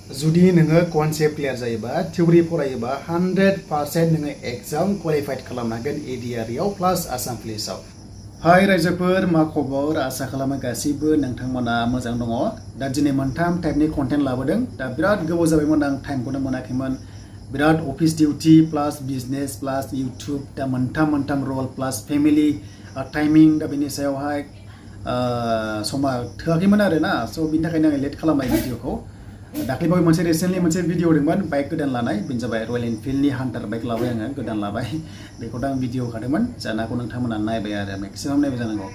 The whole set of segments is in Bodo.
जुदि नोङो कनसेप्ट क्लियार जायोबा थिउरि फरायोबा 100% नोङो एग्जाम क्वालिफाइड खालामनो हागोन एडिआरइआव प्लास आसाम पुलिसाव। हाय रायजोफोर, मा खबर? आसा खालामो गासिबो नोंथांमोना मोजां दङ। दा दिनै मोनथाम टाइपनि कन्टेन्ट लाबोदों। दा बिराद गोबाव जाबायमोन, आं टाइमखौनो मोनाखैमोन। बिराद अफिस डिउटि प्लास बिजनेस प्लास इउटुब, दा मोनथाम रल प्लास फेमिलि टाइमिं, दा बेनि सायावहाय समा थोआखैमोन आरोना। स' बिनि थाखायनो आं लेट खालामबाय भिडिअखौ। दाख्लैबावै मोनसे रिसेन्टलि मोनसे भिडिअ होदोंमोन बाइक गोदान लानाय, बेनो जाबाय रयेल एनफिल्डनि हान्टार बाइक लाबाय आङो, गोदान लाबाय। बेखौ दा आं भिडिअ होखादोंमोन, जानो हागौ नोंथांमोना नायबाय आरो मेक्सिमाम नायबाय जानांगौ।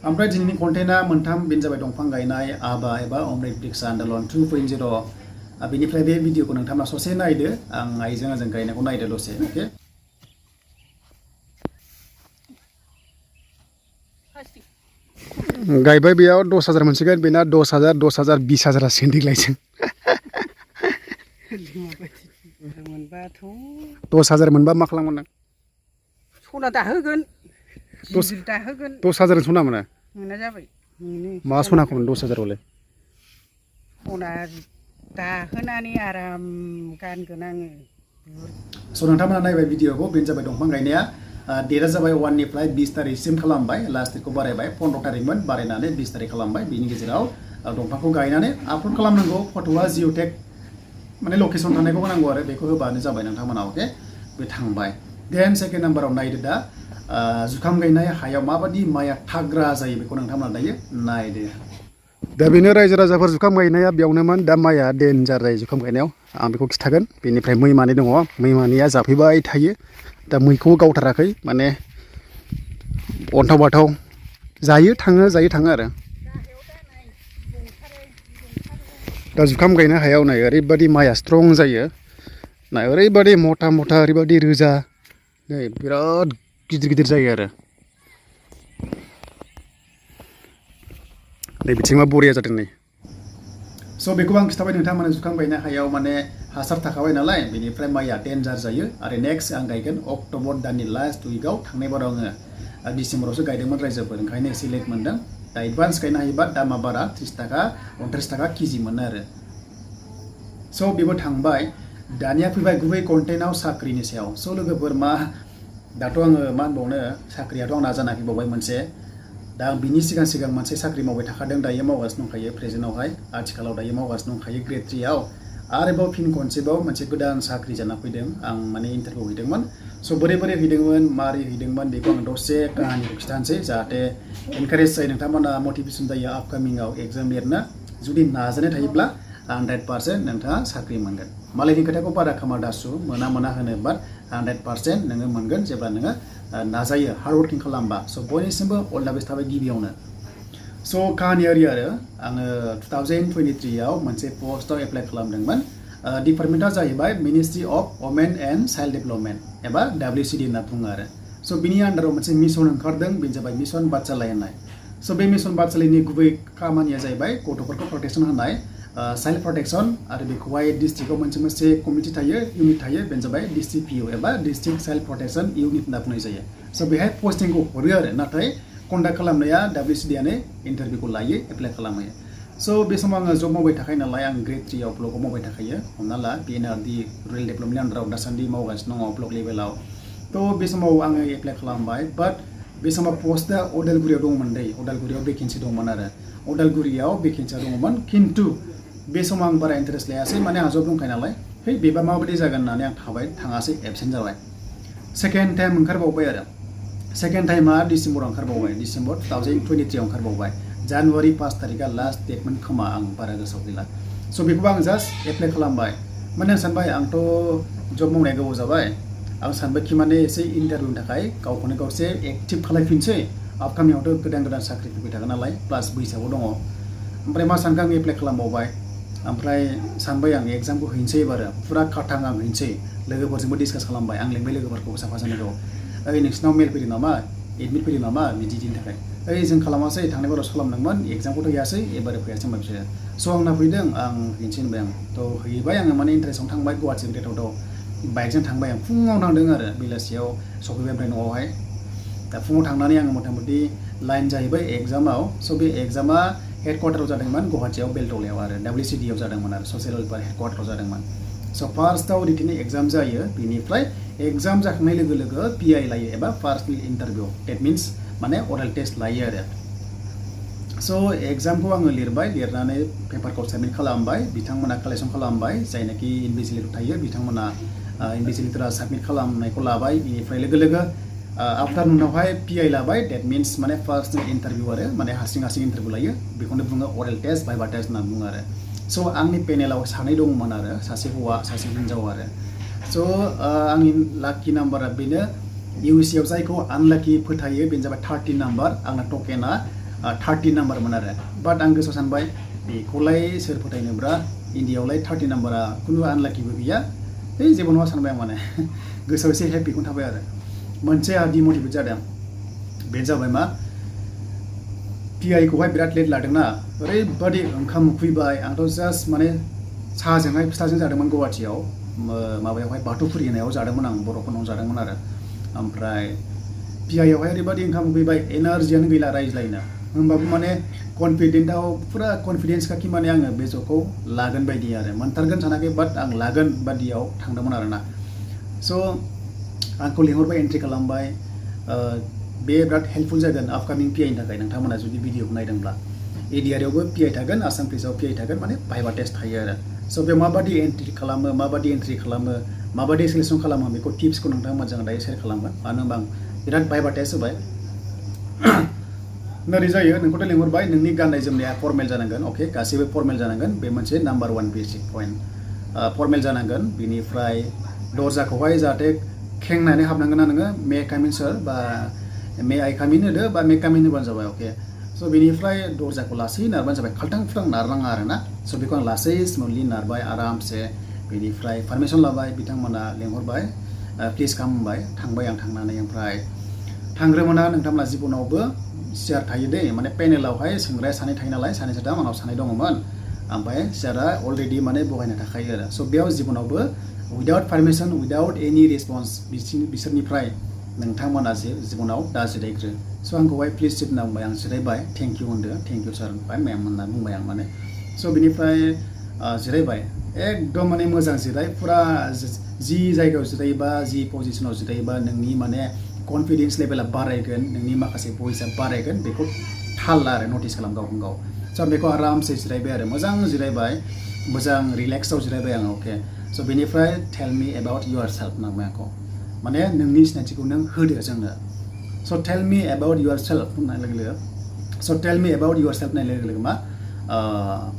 ओमफ्राय दिनैनि कन्टेन्टआ मोनथाम, बेनो जाबाय दंफां गायनाय, आबा एबा अमृत बृक्ष आन्दलन 2.0। बेनिफ्राय बे भिडिअखौ नोंथांमोना ससे नायदो, आं आइजों आंजों गायनायखौ नायदो दसे, अके? गायबाय बेयाव 10,000 मोनसिगोन, बेना 10,000, 10,000, 20,000 सेन्टिग्लायजों। 10,000 मोनबा मा खालामगोन नों? सना दाहोगोन, गिदिर दाहोगोन। 10,000 सना मोना? मोना जाबाय। मा सनाखौ मोनो 10,000आवलाय? सना दाहोनानै आराम गानगोन आङो। स' नोंथांमोना नायबाय भिडिअखौ, बेनो जाबाय दंफां गायनाया। डेटआ जाबाय 1 निफ्राय 20 तारिखसिम खालामबाय, लास्ट डेटखौ बारायबाय, 15 तारिखमोन बारायनानै 20 तारिख खालामबाय। बिनि गेजेराव दंफांखौ गायनानै आपल'ड खालामनांगौ, फट'आ जिअ'टेग माने लकेसन थानायखौ होनांगौ आरो, बेखौ होबानो जाबाय नोंथांमोना, अके? बे थांबाय। देन सेकेन्ड नाम्बाराव नायदो दा जुखाम गायनाय हायाव माबादि माइया थाग्रा जायो, बेखौ नोंथांमोना दायो नायदो। दा बेनो रायजो राजाफोर, जुखाम गायनाया बेयावनोमोन। दा माइया डेन्जार जायो जुखाम गायनायाव, आं बेखौ खिन्थागोन। बेनिफ्राय मै मानै दङ, मै मानैया जाफैबाय थायो। दा मैखौबो गावथाराखै, माने अन्थाव बाथाव जायो थाङो आरो। दा जुखाम गायनो हायाव नाय, ओरैबायदि माइया स्ट्रं जायो, नाय ओरैबायदि मथा ओरैबायदि रोजा, नै बिराद गिदिर जायो आरो। नै बिथिंबा बरिया जादों नै। स' बेखौ आं खिन्थाबाय नोंथांमोना, जुखाम गायनो हायाव माने हासार थाखाबाय नालाय, बेनिफ्राय माइया डेन्जार जायो। आरो नेक्स्ट आं गायगोन अक्ट'बर दाननि लास्ट उइकआव, थांनाय बाराव आङो डिसेम्बरावसो गायदोंमोन रायजोफोर, ओंखायनो एसे लेट मोनदों। दा एडभान्स गायनो हायोबा दामा बारा, 30 थाखा 29 थाखा केजि मोनो आरो। स' बेबो थांबाय। दानिया फैबाय गुबै कन्टेन्टआव, साख्रिनि सायाव। स' लोगोफोर, दाथ' आङो मा होनबावनो, साख्रियाथ' आं नाजानाखै बावबाय मोनसे। दा आं बिनि सिगां मोनसे साख्रि मावबाय थाखादों, दायो मावगासिनो दंखायो प्रेजेन्टआवहाय, आथिखालाव दायो मावगासिनो दंखायो ग्रेड 3आव। आरोबाव फिन खनसेबाव मोनसे गोदान साख्रि जाना फैदों, आं माने इन्टारभिउ हैदोंमोन। स' बोरै हैदोंमोन, मारै हैदोंमोन, बेखौ आं दसे काहानिखौ खिन्थानोसै, जाहाथे एनकारेज जायो नोंथांमोना, मटिभेसन जायो आपकामिंआव एग्जाम लिरनो। जुदि नाजानाय थायोब्ला 100% नोंथाङा साख्रि मोनगोन। मालायनि खोथाखौ बारा खोमा दासु, मोना होनो, बाट 100% नोङो मोनगोन जेब्ला नोङो नाजायो, हार्डवर्किं खालामबा। स' बयनिसिमबो अल दा बेस्ट थाबाय गिबियावनो। स' काहानिया ओरै आरो, आङो 2023आव मोनसे पस्टआव एप्लाइ खालामदोंमोन। डिपार्टमेन्टआ जाहैबाय ministry of women and child development एबा WCD होनना बुङो आरो। स' बिनि आन्दाराव मोनसे मिसन ओंखारदों, बेनो जाबाय मिसन बात्साल्या होननाय। स' बे मिसन बात्साल्यानि गुबै खामानिया जाहैबाय गथ'फोरखौ प्रटेक्सन होनाय, चाइल्ड प्रटेक्सन। आरो बेखौहाय डिस्ट्रिक्टआव मोनसे कमिटि थायो, इउनिट थायो, बेनो जाबाय DCPU एबा डिस्ट्रिक्ट चाइल्ड प्रटेक्सन इउनिट होनना बुंनाय जायो। स' बेहाय पस्टिंखौ हरो आरो, नाथाय कन्डाक्ट खालामनाया WCDआनो इन्टारभिउखौ लायो, एप्लाइ खालामो। स' बे समाव आङो जब मावबाय थाखायो नालाय, आं ग्रेड 3आव ब्लकआव मावबाय थाखायो। हमना ला PNRD रुरेल डेभेलपमेन्टनि आन्दाराव दासान्दि मावगासिनो दङ ब्लक लेभेलाव। थ' बे समाव आङो एप्लाइ खालामबाय, बाट बे समाव पस्टआ अदालगुरियाव दंमोन दै, अदालगुरियाव भेकेन्सि दंमोन आरो। अदालगुरियाव भेकेन्सिया दंमोन, खिन्थु बे समाव आं बारा इन्टारेस्ट लायासै, माने आंहा जब दंखायो नालाय। बेबा माबायदि जागोन होननानै आं थाङासै, एबसेन्ट जाबाय। सेकेन्ड टाइम ओंखारबावबाय आरो, सेकेन्ड टाइमा डिसेम्बराव ओंखारबावबाय, डिसेम्बर 2023आव ओंखारबावबाय। जानुवारि 5 तारिखआ लास्ट डेटमोन खोमा, आं बारा गोसोआव गैला। स' बेखौबो आं जास्ट एप्लाइ खालामबाय। माने आं सानबाय, आंथ' जब मावनाया गोबाव जाबाय, आं सानबायखि माने एसे इन्टारभिउनि थाखाय गावखौनो गाव एसे एक्टिभ खालामफिनसै। आपकामिंआवथ' गोदान साख्रि फैबाय थागोन नालाय, प्लास बैसोआबो दङ। ओमफ्राय मा सानखो, आं एप्लाइ खालामबावबाय। ओमफ्राय सानबाय आं एग्जामखौ हैनोसै एबार, फुरा खाथां आं हैनोसै। लोगोफोरजोंबो डिसकास खालामबाय, आं लिंबाय लोगोफोरखौ साफा सानैखौ, ओइ नोंसिनाव मेल फैदों नामा, एडमिट फैदों नामा, बिदिनि थाखाय। ओइ जों खालामासै, थांनाय बारावसो खालामदोंमोन, एग्जामखौथ' हैयासै, एबार फैयासै होनबाय बिसोरो। स' आंना फैदों, आं हैनोसै होनबाय आं। थ' हैबाय आङो, माने इन्टारेस्टआवनो थांबाय, गुवाहाटि गेटआव बाइकजों थांबाय आं। फुङाव थांदों आरो, बेलासियाव सफैबाय ओमफ्राय न'आवहाय। दा फुङाव थांनानै आङो मथा मथि लाइन जाहैबाय एग्जामाव। स' बे एग्जामा हेडक्वार्टाराव जादोंमोन गुवाहाटीयाव बेलतलायाव आरो WCD आव जादोंमोन आरो ससियेल वेलफेयार हेडक्वार्टाराव जादोंमन स' फार्स्टआव रिटिन एग्जाम जायो बिनिफ्राय एग्जाम जाखांनाय लोगो लोगो PI लायो एबा पार्सनेल इन्टारभिउ डेट मिन्स माने अरेल टेस्ट लायो आरो स' एग्जामखौ आङो लिरबाय लिरनानै पेपारखौ साबमिट खालामबाय बिथांमोना कालेक्सन खालामबाय जायनाखि इनभिजिलेटर थायो बिथांमोना इनभिजिलेटरा साबमिट खालामनायखौ लाबाय बिनिफ्राय लोगो लोगो आफ्टारनुनावहाय PI लाबाय डेट मिन्स माने पार्सनेल इन्टारभिउ आरो माने हारसिं इन्टारभिउ लायो बेखौनो बुङो अरेल टेस्ट भाइभा टेस्ट होनना बुङो आरो स' आंनि पेनेलाव सानै दंमोन आरो सासे हौवा सासे हिन्जाव आरो स' आंनि लाकि नाम्बारा बेनो UC आव जायखौ आनलाकि फोथायो बेनो जाबाय 13 नाम्बार आंना टकेना 13 नाम्बारमोन आरो बाट आं गोसोआव सानबाय बेखौलाय सोर फोथायनोब्रा इन्डियायावलाय 13 नाम्बारा खुनु आनलाकिबो गैया जेबो नङा सानबाय आं माने गोसोआव एसे हेपिखौनो थाबाय आरो मोनसे आंहा डिमटिभेट जादों बेनो जाबाय मा PI खौहाय बिराद लेट लादोंना ओरैबादि ओंखाम उखैबाय आंथ' जास्ट माने साहाजोंहाय फिथाजों जादोंमोन गुवाहाटीयाव माबायावहाय बाथौफुरि होनायाव जादोंमोन आं बर'फोरनाव जादोंमोन आरो ओमफ्राय PI आवहाय ओरैबादि ओंखाम उखैबाय एनार्जियानो गैला रायज्लायनो होमबाबो माने कन्फिडेन्टआव फुरा कन्फिडेन्स खाखि माने आङो बे जबखौ लागोन बायदि आरो मोनथारगोन सानाखै बाट आं लागोन बादियाव थांदोंमोन आरोना स' आंखौ लिंहरबाय एन्ट्रि खालामबाय बे बिराद हेल्पफुल जागोन आपकामिं PI नि थाखाय नोंथांमोना जुदि भिडिअखौ नायदोंब्ला एरियायावबो PI थागोन आसाम पुलिसाव PI थागोन माने भाइभा टेस्ट थायो आरो स' बेयाव माबादि एन्ट्रि खालामो माबादि एन्ट्रि खालामो माबादि सिलेक्सन खालामो बेखौ टिप्सखौ नोंथांमोनजों दायो शेयार खालामगोन मानो होनबा आं बिराद भाइभा टेस्ट होबाय नोरै जायो नोंखौथ' लिंहरबाय नोंनि गाननाय जोमनाया फर्मेल जानांगोन अके गासैबो फर्मेल जानांगोन बे मोनसे नाम्बार 1 बेसिक पइन्ट फर्मेल जानांगोन बिनिफ्राय दर्जाखौहाय जाहाथे खेंनानै हाबनांगोन ना नोङो मे कामिन सार बा मे आइ कामिन होदो बा मे कामिन होबानो जाबाय अके स' बेनिफ्राय दर्जाखौ लासै नारबानो जाबाय खाल्थां खुल्थां नारनाङा आरो ना स' बेखौ आं लासै स्मुथलि नारबाय आरामसे बेनिफ्राय पारमिसन लाबाय बिथांमोना लेंहरबाय प्लिज काम होनबाय थांबाय आं थांनानै ओमफ्राय थांग्रोमोना नोंथांमोना जिबनावबो सियार थायो दे माने पेनेलावहाय सोंग्राया सानै थायो नालाय सानै साथाम आंनाव सानै दङमोन ओमफ्राय सियारा अलरेडि माने बहायना थाखायो आरो स' बेयाव जिबनावबो उइदाउट पारमिसन उइदाउट एनि रेसपन्स बिसोरनिफ्राय नोंथांमोना जिबनाव दा जिरायग्रो स' आंखौहाय प्लिज सिट होनना बुंबाय आं जिरायबाय थेंक इउ होनदो थेंक इउ सार होनबाय मेम होनना बुंबाय आं माने स' बिनिफ्राय जिरायबाय एकदम माने मोजां जिराय फुरा जि जायगायाव जिरायोबा जि पजिसनाव जिरायोबा नोंनि माने कनफिडेन्स लेभेला बारायगोन नोंनि माखासे भइसआ बारायगोन बेखौ थाल ला आरो नटिस खालाम गावखौनो गाव स' बेखौ आरामसे जिरायबाय आरो मोजां जिरायबाय मोजां रिलेक्सआव जिरायबाय आङो अके स' बेनिफ्राय tell me about your self होनबाय आंखौ माने नोंनि सिनायथिखौ नों होदो जोंनो स' tell me about your self होननाय लोगो लोगो स' tell me about your self होननाय लोगो लोगो मा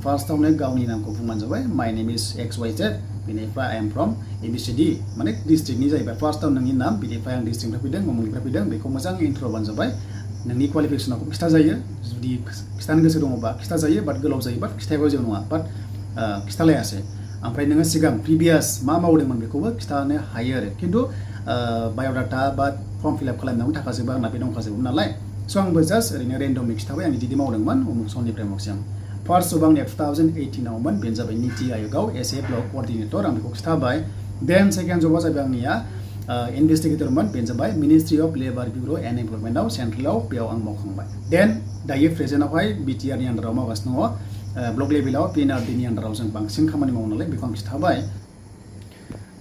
फार्स्टआवनो गावनि नामखौ बुंबानो जाबाय माइ नेम इज XYZ बेनिफ्राय आइ एम फ्रम ABCD माने डिस्ट्रिक्टनि जाहैबाय फार्स्टआव नोंनि नाम बिनिफ्राय आं डिस्ट्रिक्टनिफ्राय फैदों उमुकनिफ्राय फैदों बेखौ मोजां इन्ट्र' होबानो जाबाय नोंनि क्वालिफिकेसनखौ खिथाजायो जुदि खिथानो गोसो दङबा खिथाजायो बाट गोलाव जायो बाट खिथायाबो जेबो नङा बाट खिथालायासै ओमफ्राय नोङो सिगां प्रिभियास मा मावदोंमोन बेखौबो खिथानो हायो आरो खिन्थु बाय'डाटा बा फर्म फिलआप खालामनायावनो थाखाजोबो आंना बे दंखाजोबो नालाय स' आंबो जास्ट ओरैनो रेन्डमलि खिथाबाय आं बिदि मावदोंमोन उमुक समनिफ्राय उमुकसिम फार्स्ट जब आंनिया 2018आवमोन बेनो जाबाय निति आय'गाव एस ए ब्लक कअर्डिनेटर आं बेखौ खिथाबाय देन सेकेन्ड जबा जाबाय आंनिया इनभेस्टिगेटरमोन बेनो जाबाय ministry of labour bureau' and एमप्लयमेन्टआव सेन्ट्रेलाव बेयाव आं मावखांबाय देन दायो प्रेजेन्टआवहाय BTR नि आन्दाराव मावगासिनो दङ ब्लक लेभेलाव PNRDनि आन्दाराव जों बांसिन खामानि मावो नालाय बेखौ आं खिथाबाय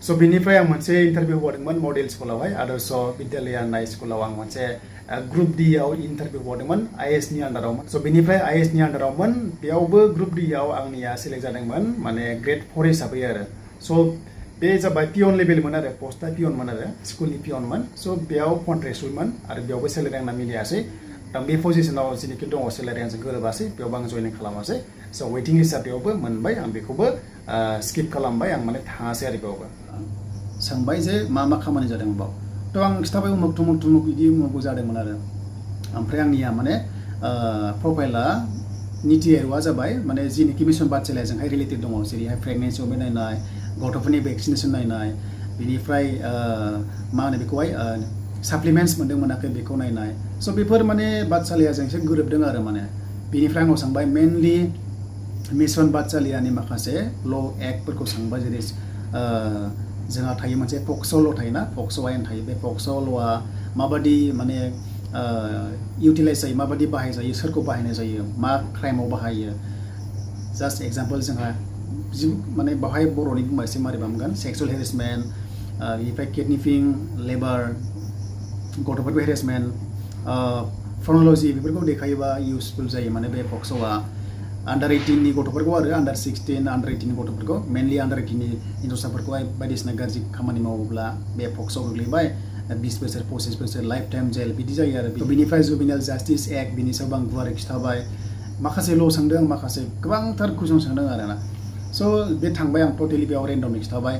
स' बिनिफ्राय आं मोनसे इन्टारभिउ हरदोंमोन मडेल स्कुलावहाय आदर्श बिद्यालया होननाय स्कुलाव आं मोनसे ग्रुप D आव इन्टारभिउ हरदोंमोन IAS नि आन्दारावमोन स' बिनिफ्राय IAS नि आन्दारावमोन बेयावबो ग्रुप D आव आंनिया सेलेक्ट जादोंमोन माने ग्रेड 4 हिसाबै आरो स' बे जाबाय पियन लेभेलमोन आरो पस्टआ पियनमोन आरो स्कुलनि पियनमोन स' बेयाव कन्ट्रेक्टसुवेलमोन आरो बेयावबो सेलेरि आंना मिलायासै दा बे पजिसनाव जेनोखि दङ सेलेरि आंजों गोरोबासै बेयावबो आं जयनिं खालामासै स' वेटिं लिस्टआ बेयावबो मोनबाय आं बेखौबो स्किप खालामबाय आं माने थाङासै आरो बेयावबो सोंबाय जे मा खामानि जादों बाव थ' आं खिथाबाय उमुक थुमुक बिदि उमुक जादोंमोन आरो ओमफ्राय आंनिया माने प्रफाइला निति आय'गआ जाबाय माने जेनोखि मिशन बात्साल्याजोंहाय रिलेटेड दङ जेरैहाय प्रेगनेन्सि अबे नायनाय गथ'फोरनि भेक्सिनेसन नायनाय बिनिफ्राय मा होनो बेखौहाय साप्लिमेन्टस मोनदों मोनाखै बेखौ नायनाय स' बेफोर माने बात्साल्याजों एसे गोरोबदों आरो माने बिनिफ्राय आंनाव सोंबाय मेनलि मिशन बात्साल्यानि माखासे ल' एक्टफोरखौ सोंबाय जेरै जोंहा थायो मोनसे पक्स' ल' थायोना पक्स' आयेन थायो बे पक्स' ल'आ माबादि माने इउटिलाइज जायो माबायदि बाहायजायो सोरखौ बाहायनाय जायो मा क्राइमाव बाहायो जास्ट एग्जाम्पल जोंहा माने बाहाय बर'नि बुंबा एसे मारै बामगोन सेक्सुवेल हेरेसमेन्ट बेनिफ्राय किडनेपिं लेबार गथ'फोरखौ हेरेसमेन्ट फर्नोल'जि बेफोरखौ देखायोबा इउसफुल जायो माने बे पक्स'आ आन्डार 18 नि गथ'फोरखौ आरो आन्डार 16 आन्डार 18 नि गथ'फोरखौ मेनलि आन्डार 18 नि हिन्जावसाफोरखौहाय बायदिसिना गाज्रि खामानि मावोब्ला बे पक्स'आव गोग्लैबाय 20 बोसोर 25 बोसोर लाइफ टाइम जेल बिदि जायो आरो बिनिफ्राय जुबिनेल जास्टिस एक्ट बिनि सायाव आं गुवारै खिथाबाय माखासे ल' सोंदों माखासे गोबांथार कुइसन सोंदों आरोना स' बे थांबाय आं टटेलि बेयाव रेन्डमलि खिथाबाय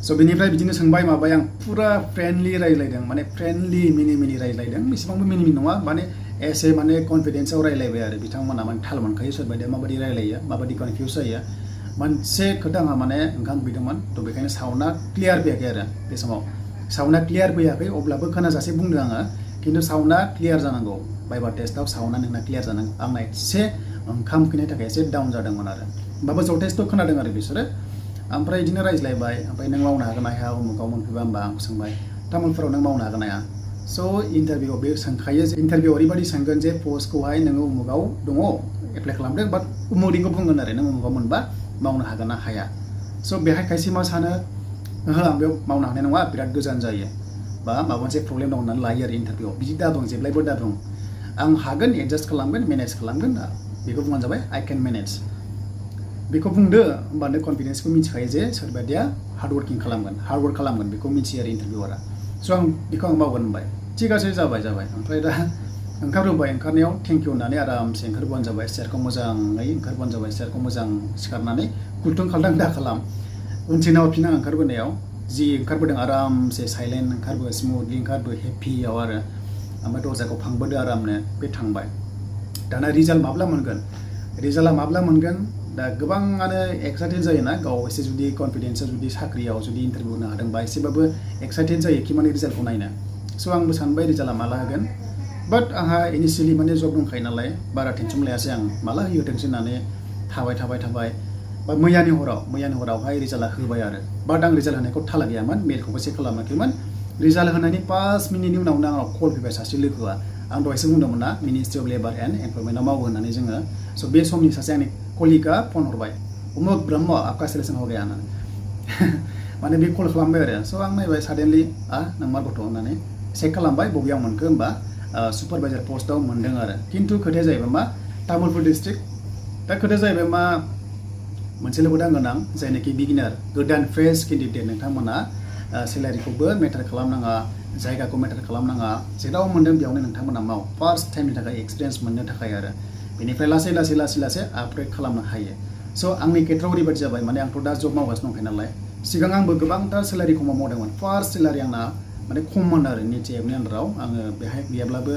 स' बिनिफ्राय बिदिनो सोंबाय माबाय आं फुरा फ्रेन्डलि रायज्लायदों माने फ्रेन्डलि मिनि रायज्लायदों बेसेबांबो मिनि नङा माने एसे माने कनफिडेन्सआव रायज्लायबाय आरो बिथांमोना माने थाल मोनखायो सोरबायदिया माबायदि रायज्लायो माबायदि कनफिउस जायो मोनसे खोथा आंहा माने ओंखाम उखैदोंमोन थ' बेखायनो साउन्डआ क्लियार फैयाखै आरो बे समाव साउन्डआ क्लियार फैयाखै अब्लाबो खोनाजासे बुंदों आङो खिन्थु साउन्डआ क्लियार जानांगौ भाइभा टेस्टआव साउन्डआ नोंना क्लियार जानांगौ आंना एसे ओंखाम उखैनायनि थाखाय एसे डाउन जादोंमोन आरो होमबाबो जथेस्थ' खोनादों आरो बिसोरो ओमफ्राय बिदिनो रायज्लायबाय ओमफ्राय नों मावनो हागोन ना हाया उमुकाव मोनफैबा होमबा आं सोंबाय तामुलपुराव नों मावनो हागोन ना हाया स' इन्टारभिउआव बे सोंखायो जे इन्टारभिउआव ओरैबायदि सोंगोन जे पस्टखौहाय नोङो उमुकाव दङ एप्लाइ खालामदों बाट उमुकनिखौ बुंगोन आरो नों उमुकाव मोनबा मावनो हागोन ना हाया स' बेहाय खायसे मा सानो ओहो आं बेयाव मावनो हानाय नङा बिराद गोजान जायो बा माबा मोनसे प्रब्लेम दं होननानै लायो आरो इन्टारभिउआव बिदि दाबुं जेब्लायबो दाबुं आं हागोन एडजास्ट खालामगोन मेनेज खालामगोन बेखौ बुंबानो जाबाय आइ केन मेनेज बेखौ बुंदो होमबानो कनफिडेन्सखौ मिथिखायो जे सोरबादिया हार्डवर्किं खालामगोन हार्डवर्क खालामगोन बेखौ मिथियो आरो इन्टारभिउआरा स' आं बेखौ आं मावगोन होनबाय थिगासे जाबाय ओमफ्राय दा ओंखारबोबाय ओंखारनायाव थेंक इउ होननानै आरामसे ओंखारबोबानो जाबाय सियारखौ मोजाङै ओंखारबोबानो जाबाय सियारखौ मोजां सिखारनानै गुलथुं खालथां दा खालाम उनथिं नाहरफिन आं ओंखारबोनायाव जि ओंखारबोदों आरामसे साइलेन्ट ओंखारबो स्मुथलि ओंखारबो हेपियाव आरो ओमफ्राय दरजाखौ फांबोदो आरामनो बे थांबाय दाना रिजाल्ट माब्ला मोनगोन रिजाल्टआ माब्ला मोनगोन दा गोबाङानो एक्साइटेड जायोना गाव एसे जुदि कनफिडेन्सआ जुदि साख्रियाव जुदि इन्टारभिउ होनो हादोंबा एसेबाबो एक्साइटेड जायो कि माने रिजाल्टखौ नायनो स' आंबो सानबाय रिजाल्टआ माला होगोन बाट आंहा इनिशियेलि माने जब दंखायो नालाय बारा टेनसन लायासै आं माला होथोंसै होननानै थाबाय बा मैयानि हरावहाय रिजाल्टआ होबाय आरो बाट आं रिजाल्ट होनायखौ थाला गैयामोन मेलखौबो चेक खालामाखैमोन रिजाल्ट होनायनि 5 मिनिटनि उनावनो आंनाव कल फैबाय सासे लोगोआ आं दहायसो बुंदोंमोन ना मिनिस्ट्रि अफ लेबार एन्ड एमप्लयमेन्टआव मावो होननानै जोङो स' बे समनि सासे आंनि कलिगआ फन हरबाय उमुक ब्रह्म आपका सिलेक्शन हो गया होननानै माने बे कल खालामबाय आरो स' आं नायबाय साडेनलि नोंमा गथ' होननानै चेक खालामबाय बबेयाव मोनखो होमबा सुपारभाइजार पस्टआव मोनदों आरो खिन्थु खोथाया जाहैबाय मा तामुलपुर डिस्ट्रिक्ट दा खोथाया जाहैबाय मा मोनसेल' खोथा होनगोन आं जायनाखि बिगिनार गोदान फ्रेश केन्डिडेट नोंथांमोना सेलारिखौबो मेटार खालामनाङा जायगाखौ मेटार खालामनाङा जेराव मोनदों बेयावनो नोंथांमोना माव फार्स्ट टाइमनि थाखाय एक्सपिरियेन्स मोननो थाखाय आरो बेनिफ्राय लासै आपग्रेड खालामनो हायो स' आंनि खेथ्रआव ओरैबायदि जाबाय माने आंथ' दा जब मावगासिनो दंखायो नालाय सिगां आंबो गोबांथार सेलारि खमाव मावदोंमोन फार्स्ट सेलारि आंना माने खममोन आरो निटि एपनि आन्दाराव आङो बेहाय गैयाब्लाबो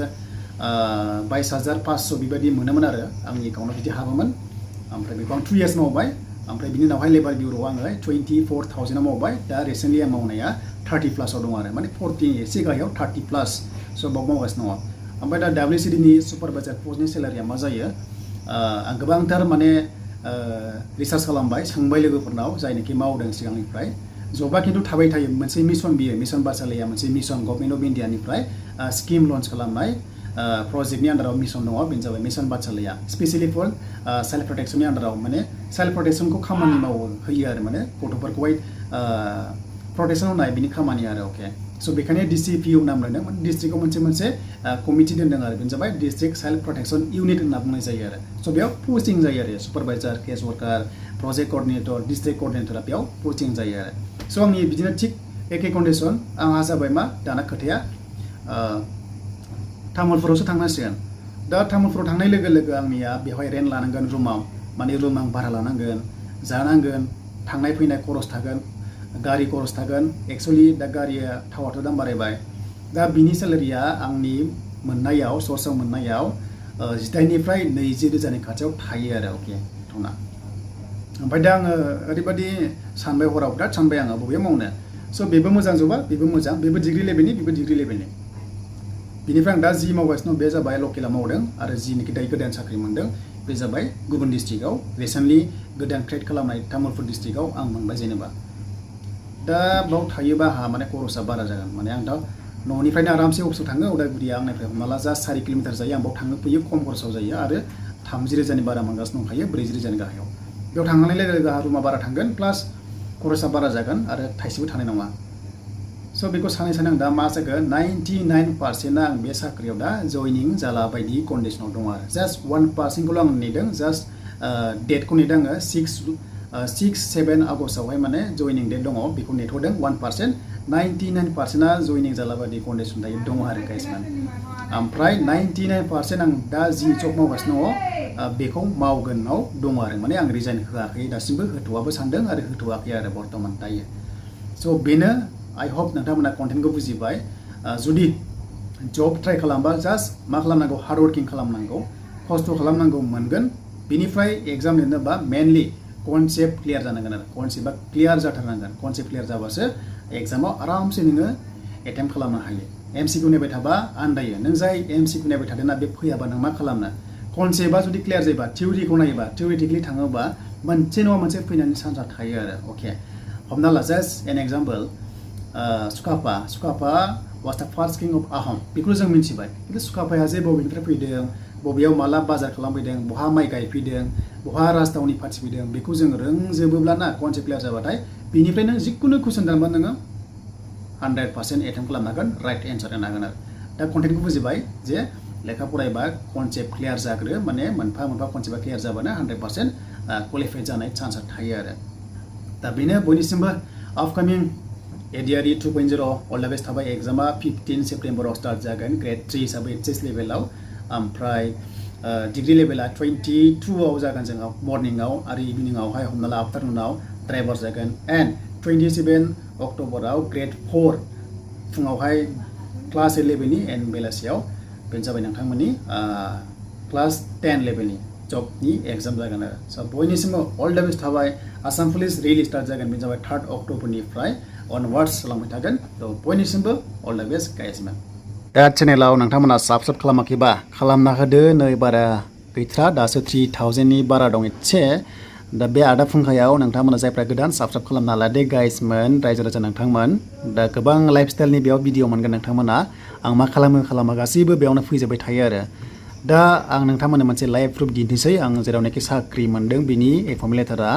22,500 बेबायदि मोनोमोन आरो आंनि एकाउन्टआव बिदि हाबोमोन ओमफ्राय बेखौ आं 2 इयार्स मावबाय ओमफ्राय बिनि उनावहाय लेबार बिउर'आव आङो 24,000 मावबाय दा रिसेन्टलि आं मावनाया 30+ दं आरो माने 40 एसे गाहायाव 30+ स' बाव मावगासिनो दङ ओमफ्राय दा WCDनि सुपारभाइजार पस्टनि सेलारिया मा जायो आं गोबांथार माने रिसार्च खालामबाय सोंबाय लोगोफोरनाव जायनाखि मावदों सिगांनिफ्राय जबा खिन्थु थाबाय थायो मोनसे मिशन बियो मिशन बात्साल्याया मोनसे मिशन गभर्नमेन्ट अफ इन्डियानिफ्राय स्किम लन्च खालामनाय प्रजेक्टनि आन्दाराव मिशन दङ बेनो जाबाय mission Vatsalya specially for self प्रटेक्शननि आन्दाराव माने सेल्फ प्रटेक्शनखौ खामानि होयो आरो माने गथ'फोरखौहाय प्रटेक्शन होनाय बिनि खामानि आरो अके स' बेखायनो DCPU नाम लादों डिस्ट्रिक्टआव मोनसे कमिटि दोनदों आरो बेनो जाबाय डिस्ट्रिक्ट सेल्फ प्रटेक्शन इउनिट होनना बुंनाय जायो आरो स' बेयाव पस्टिं जायो आरो supervisor case worker project coordinator district कर्डिनेटरा बेयाव पस्टिं जायो आरो स' आंनि बिदिनो थिग एखे कन्डिसन आंहा जाबाय मा दाना खोथाया तामुलपुरावसो थांनांसिगोन दा तामुलपुराव थांनाय लोगो लोगो आंनिया बेवहाय रेन्ट लानांगोन रुमाव माने रुम आं भारा लानांगोन जानांगोन थांनाय फैनाय खरस थागोन गारि खरस थागोन एक्सुवेलि दा गारिया थावाथ' दाम बारायबाय दा बिनि सेलारिया आंनि मोननायाव सर्सआव मोननायाव 18निफ्राय 20,000नि खाथियाव थायो आरो अके थना ओमफ्राय दा आङो ओरैबायदि सानबाय हराव बिराद सानबाय आङो बबेयाव मावनो स' बेबो मोजां जबा बेबो मोजां बेबो डिग्रि लेभेलनि बेबो डिग्रि लेभेलनि बिनिफ्राय आं दा जि मावगासिनो दं बे जाबाय लकेलाव मावदों आरो जिनिखि दायो गोदान साख्रि मोनदों बे जाबाय गुबुन डिस्ट्रिक्टआव रिसेन्टलि गोदान क्रिएट खालामनाय तामुलपुर डिस्ट्रिक्टआव आं मोनबाय जेनेबा दा बाव थायोबा आंहा माने खरसा बारा जागोन माने आं दा न'निफ्रायनो आरामसे अफिसाव थाङो उदालगुरिया आंनिफ्राय हमना ला जास्ट 4 किल'मिटार जायो आं बाव थांनो फैयो खम खरसाव जायो आरो 30,000नि बारा मोनगासिनो दंखायो 40,000नि गाहायाव बेयाव थांनानै लोगो लोगो रुमा बारा थांगोन प्लास खरसा बारा जागोन आरो थाइसेबो थानाय नङा स' बेखौ सानै सानै आं दा मा जागोन 99%आ आं बे साख्रियाव दा जयनिं जाला बायदि कन्डिसनाव दङ आरो जास्ट 1%खौल' आं नेदों जास्ट डेटखौ नेदों आङो 6-7 आगस्टआवहाय माने जयनिं डेट दङ बेखौ नेथ'दों 1% 99%आ जयनिं जाला बायदि कन्डिसन दायो दङ आरो गाइस मान ओमफ्राय 99% आं दा जि जब मावगासिनो दङ बेखौ मावगोनाव दङ आरो माने आं रिजाइन होआखै दासिमबो होथ'आबो सानदों आरो होथ'आखै आरो बर्तमान दायो स' बेनो I hope नोंथांमोना कन्टेन्टखौ बुजिबाय जुदि जब ट्राइ खालामबा जास्ट मा खालामनांगौ हार्ड वर्किं खालामनांगौ खस्थ' खालामनांगौ मोनगोन बेनिफ्राय एग्जाम लिरनोबा मेनलि कनसेप्ट क्लियार जानांगोन आरो कनसेप्टआ क्लियार जाथारनांगोन कनसेप्ट क्लियार जाबासो एग्जामाव आरामसे नोङो एटेम्प्ट खालामनो हायो एमसिकिउ नायबाय थाबा आन्दायो नों जाय एमसिकिउ नायबाय थादोंना बे फैयाबा नों मा खालामनो कनसेप्टआ जुदि क्लियार जायोबा थिउरिखौ नायोबा थिउरिटिकलि थाङोबा मोनसे नङा मोनसे फैनायनि चान्सआ थायो आरो अके हमना ला just an example Sukapa was the first king of Ahom बेखौ जों मिथिबाय खिन्थु सुकापाया जे बबेनिफ्राय फैदों बबेयाव माला बाजार खालामफैदों बहा माइ गायफैदों बहा राजथावनि फाथिफैदों बेखौ जों रोंजोबोब्ला ना कनसेप्ट क्लियार जाबाथाय बेनिफ्राय नों जिखुनु कुइसन दानबा नोङो 100% एटेम्प्ट खालामनो हागोन राइट एन्सार होनो हागोन आरो दा कन्टेन्टखौ बुजिबाय जे लेखा फरायबा कनसेप्ट क्लियार जाग्रो माने मोनफा मोनफा कनसेप्टआ क्लियार जाबानो 100% क्वालिफाइड जानाय चान्सआ थायो आरो दा बेनो बयनिसिमबो आपकामिं एडिआरइ 2.0 अल द बेस्ट थाबाय एग्जामा 15 सेप्टेम्बराव स्टार्ट जागोन ग्रेड 3 हिसाबै एचएस लेभेलाव ओमफ्राय डिग्री लेभेला 22आव जागोन जोंहा मर्निंआव आरो इभिनिंआवहाय हमना ला आफ्टारनुनाव ड्राइभार जागोन एन्ड 27 अक्ट'बराव ग्रेड 4 फुङावहाय क्लास 8 लेभेलनि एन्ड बेलासियाव बेनो जाबाय नोंथांमोननि क्लास 10 लेभेलनि जबनि एग्जाम जागोन आरो स' बयनिसिमबो अल द बेस्ट थाबाय आसाम पुलिस रिलि स्टार्ट जागोन बेनो जाबाय 3 अक्ट'बरनिफ्राय onwards लांबाय थागोन थ' बयनिसिमबो अल द बेस्ट गाइसमोन दा चेनेलाव नोंथांमोना साबस्क्राइब खालामाखैबा खालामना होदो नै बारा गैथ्रा दासो 3000नि बारा दं एसे दा बे आदा फुंखायाव नोंथांमोना जायफ्रा गोदान साबस्क्राइब खालामना लादो गाइसमोन रायजो राजा नोंथांमोन दा गोबां लाइफस्टाइलनि बेयाव भिडिअ मोनगोन नोंथांमोना आं मा खालामा गासैबो बेयावनो फैजोबबाय थायो आरो दा आं नोंथांमोननो मोनसे लाइभ प्रुफ दिन्थिसै आं जेरावनाखि साख्रि मोन्दों बिनि एपइन्टमेन्ट लेटारा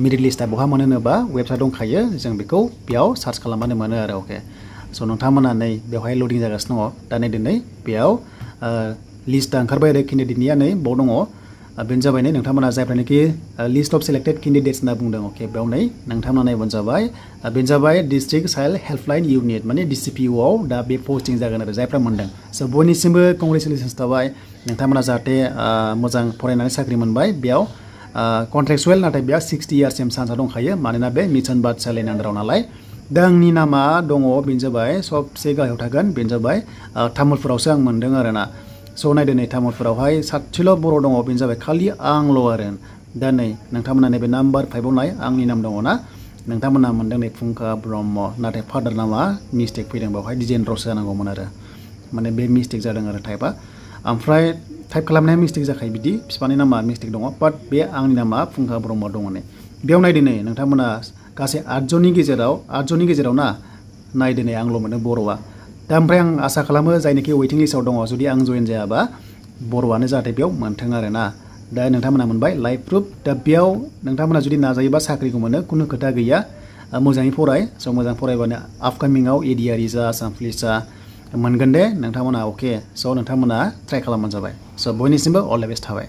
मेरिट लिस्टआ बहा मोनो होनोबा वेबसाइट दंखायो जों बेखौ बेयाव सार्च खालामबानो मोनो आरो अके स' नोंथांमोना नै बेवहाय लडिं जागासिनो दङ दा नै दिनै बेयाव लिस्टआ ओंखारबाय आरो केन्डिडेटनिया नै बाव दङ बेनो जाबाय नै नोंथांमोना जायफ्रानोखि लिस्ट अफ सेलेक्टेड केन्डिडेट्स होनना बुंदों अके बेयाव नै नोंथांमोना नायबानो जाबाय बेनो जाबाय डिस्ट्रिक्ट चाइल्ड हेल्पलाइन इउनिट माने डिसिपिअआव दा बे पस्टिं जागोन आरो जायफ्रा मोन्दों स' बयनिसिमबो कंग्रेचुलेसन्स थाबाय नोंथांमोना जाहाथे मोजां फरायनानै साख्रि मोनबाय बेयाव कन्ट्रेक्सुवेल नाथाय बेयाव 60 इयार्ससिम चान्सआ दंखायो मानोना बे मिशन बादसालिनि आन्दाराव नालाय दा आंनि नामा दङ बेनो जाबाय सबसे गाहायाव थागोन बेनो जाबाय तामुलपुरावसो आं मोन्दों आरोना स' नायदो नै तामुलपुरावहाय 60ल' बर' दङ बेनो जाबाय खालि आंल' आरो दा नै नोंथांमोना नैबे नाम्बार 5आव नाय आंनि नाम दङ ना नोंथांमोना मोन्दों नै फुंखा ब्रह्म नाथाय फादार नामा मिस्टेक फैदों बेवहाय डिजेन्द्रसो जानांगौमोन आरो माने बे मिस्टेक जादों आरो टाइपआ ओमफ्राय टाइप खालामनाया मिस्टेक जाखायो बिदि बिफानि नामा मिस्टेक दङ बाट बे आंनि नामा फुंखा ब्रह्म दङ नै बेयाव नायदो नै नोंथांमोना गासै 8 जननि गेजेराव ना नायदो नै आंल' मोनो बर'आ दा ओमफ्राय आं आसा खालामो जायनोखि वेटिं लिस्टआव दङ जुदि आं जइन जायाबा बर'आनो जाहाथे बेयाव मोन्थों आरो ना दा नोंथांमोना मोनबाय लाइभ प्रुफ दा बेयाव नोंथांमोना जुदि नाजायोबा साख्रिखौ मोनो खुनु खोथा गैया मोजाङै फराय स' मोजां फरायबानो आपकामिंआव एडिआरइ जा आसाम पुलिस जा मोनगोन दे नोंथांमोना अके स' नोंथांमोना ट्राइ खालामबानो जाबाय स' बयनिसिमबो अल द बेस्ट थाबाय